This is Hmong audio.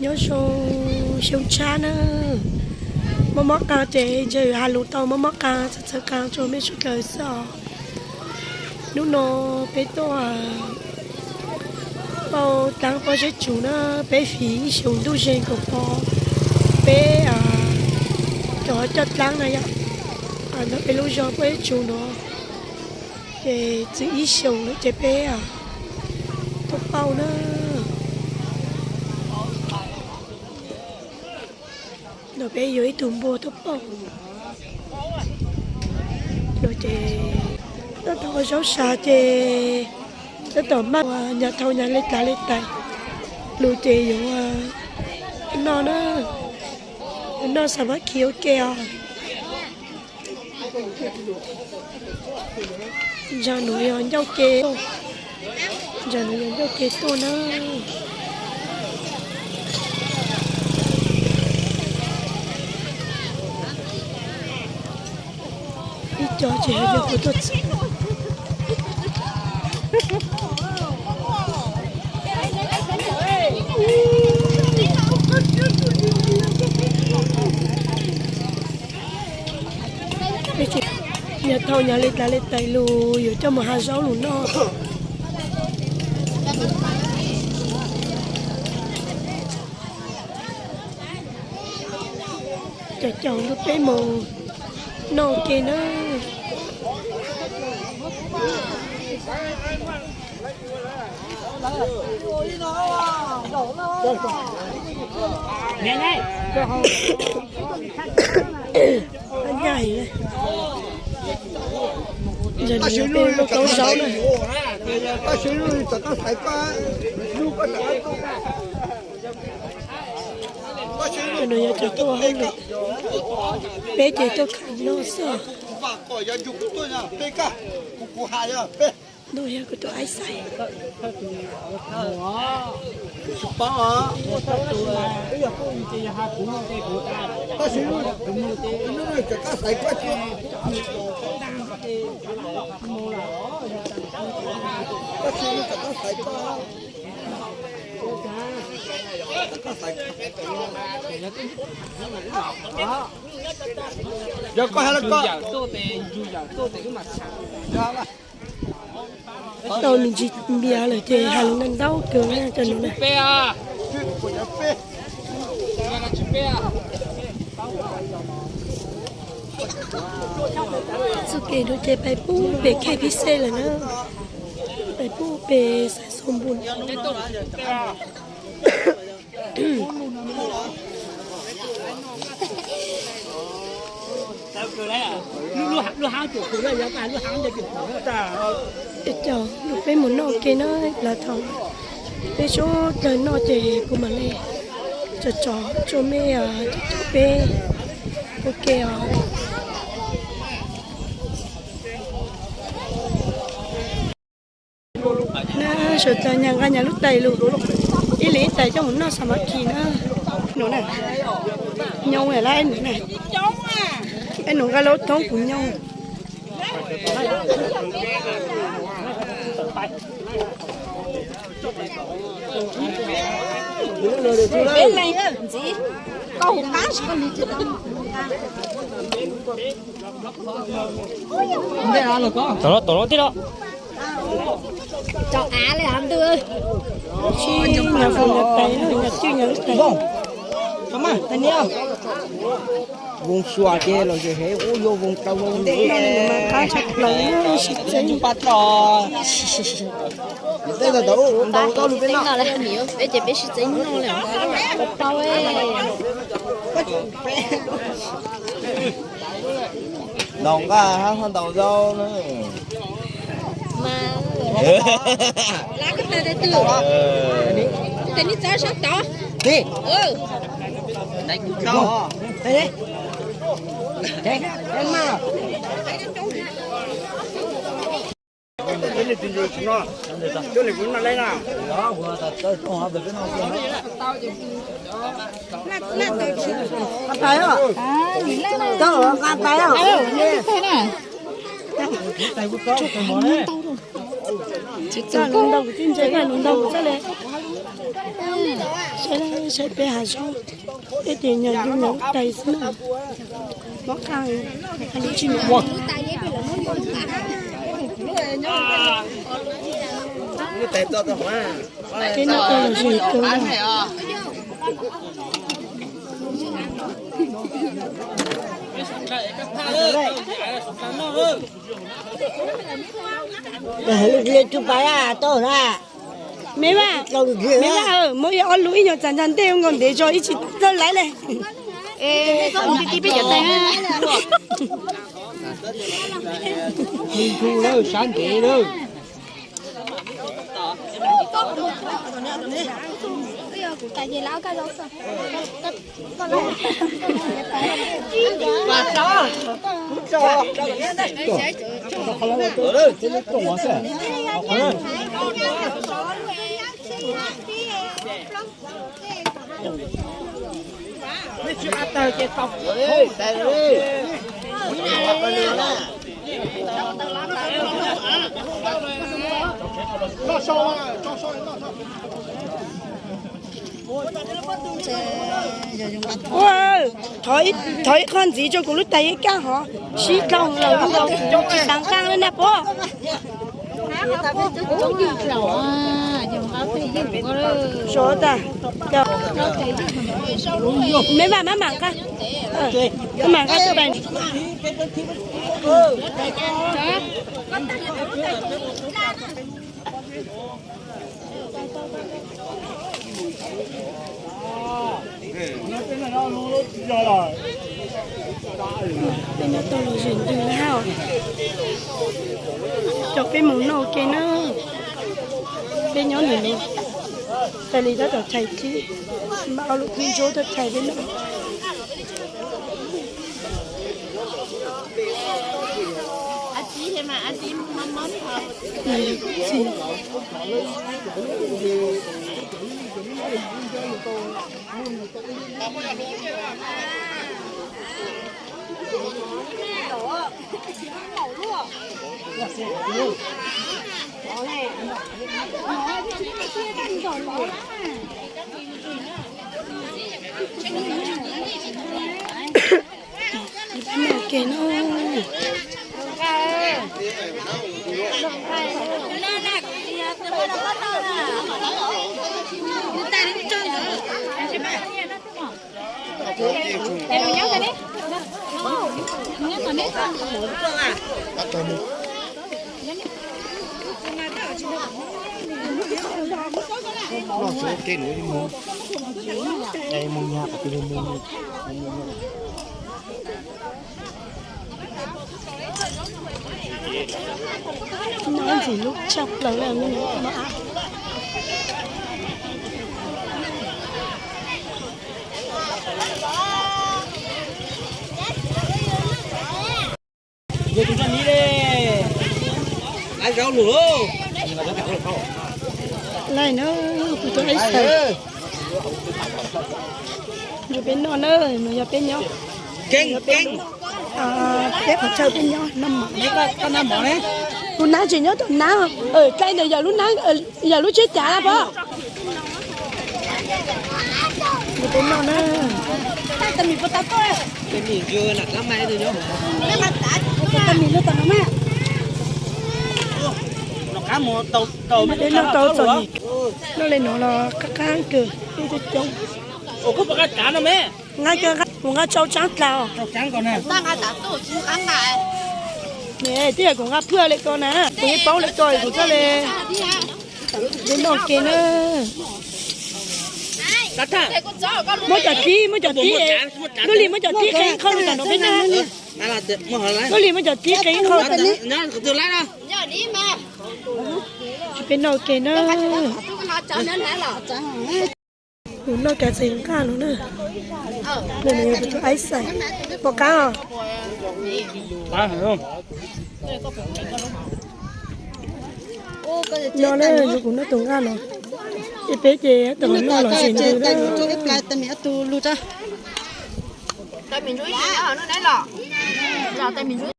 Nyob zoo xyoo tshab na, mob mob qaa ces ntshe has lus tau mob mob qaa txhawv txhawv qaa rua mej suav dlawg xwb os. Nub no peb tuaj pauj dlaab pob zeb tsuv na, peb fiv ib xyoos ntuj ze nkaus pov, peb cov coj dlaab na yom, ntawm peb lub zog pob zeb tsuv no, ces txwm ib xyoos lawm ces peb tuaj pauj na. No peb yuav ib tug npua tuaj pauj no ces tab tom ua zaub sa ces tab tom maj nyas thau nyas le dlav le tais lug ces yuav noj na, yuav noj xam mab khi ua ke os. Ntsa nuav yog ncauj ke, ntsa nuav yog ncauj ke tuaj na. Ib co ces yog kuv tuaj txog. Nyas thau nyas le dlav le tais lug yuav coj mus has zaub lug noj. Caum caum lug peb moos noj ke na. Ntawm no peb lub kaub zaub na. Ntawm no yog cov tuaj hauj lwm, peb ces tuaj khaws noj xwb. Ntuj yog kuv tus aib xais. Tau me ntsis npias lawm ces has lus ntau kawg na cov no na. Txuj kev no ces pais pub pem K F C lawm na, pais pub pem Xaiv Xoo Npus. Cov lug peb mus noj ua ke na, plav thaum peb suav dlawg noj ces kuv mam le tso tso tsua mej cov caum peb ua ke os. Na, suav dlawg nyas nqa nyas lub tais lug, ib leeg ib tais coj mus noj xam mab khi na. Nub na, nyob lawm ib nub na, ib nub nqa lub thoob kuv nyob. Tom no, tom no tij los. Tsis nyas fum nyas tais, nyas cwj nyas lub tais. Voos xua ces los ces hev ub yuav voos tau voos ntej mas qab tshaj plaws sib txeeb. Ntaus zaub lug peb noj, peb ces peb sib txeeb noj lawm. Ntaus nqaj hab ho ntaus zaub na. Ntau kuv tij ntse, ntau kuv txhaj le. Saib, saib peb hav zoov, peb ces nyuam nyuam tais xwb na. Mob qab, lub tsis muaj. Peb noj tau los zem kawg na. Me vaj, me vaj, muab ib ob lub ib nyuag txav ntsa ntej nkaus ntev zog ib tsis txawj laiv le. Nws ntug lawm, sab ntev lawm. Ua, thov ib qho ntxiv rau kuv lub tais yeeb kaj hov, sib dlhau lawm tsis xav nqaa li na pob. Sov tas, me mam maj mam nqa, maj mam nqa tus tais. Peb noj tau los zem ntws na hab, coj peb mus noj ua ke na. Peb nyob ntawm no, tas li tab tom thaiv tib, mam ua lub kub ntsuab tuaj thaiv peb noj. Ua ke no, noj ntxim lub tshaj plaws li. Laij na, kuv tus aib xaws, yuav peb noj na, no yog peb nyob, peb qhov chaw peb nyob noj mov. Tus nab tseem nyob tom nab, dlai ntawm yawm lub nab, yawm lub tsheb cav na pob. Yuav peb noj na. Peb noj tau txom nyem, noj li no los qab qab kawg, peb coob coob. Nqa, kuv nqa tsau tsaab dlawg. Twb yog kuv nqa phwj li ko na, kuv yeej paub li ko kuv txhaj li. Peb noj ke na. Muab cov tib, muab cov tib, lub hlis muab cov tib qeeb qhau rau tom no peb noj. Lub hlis muab cov tib qeeb qhau. Peb noj ke na. Kuv noj kav txeem nqaj no na. Nws yog kuv tus aib xaws, puas qab os? No na, yog kuv noj tus nqaj no, ces peb ces tam no noj los zem ntws na.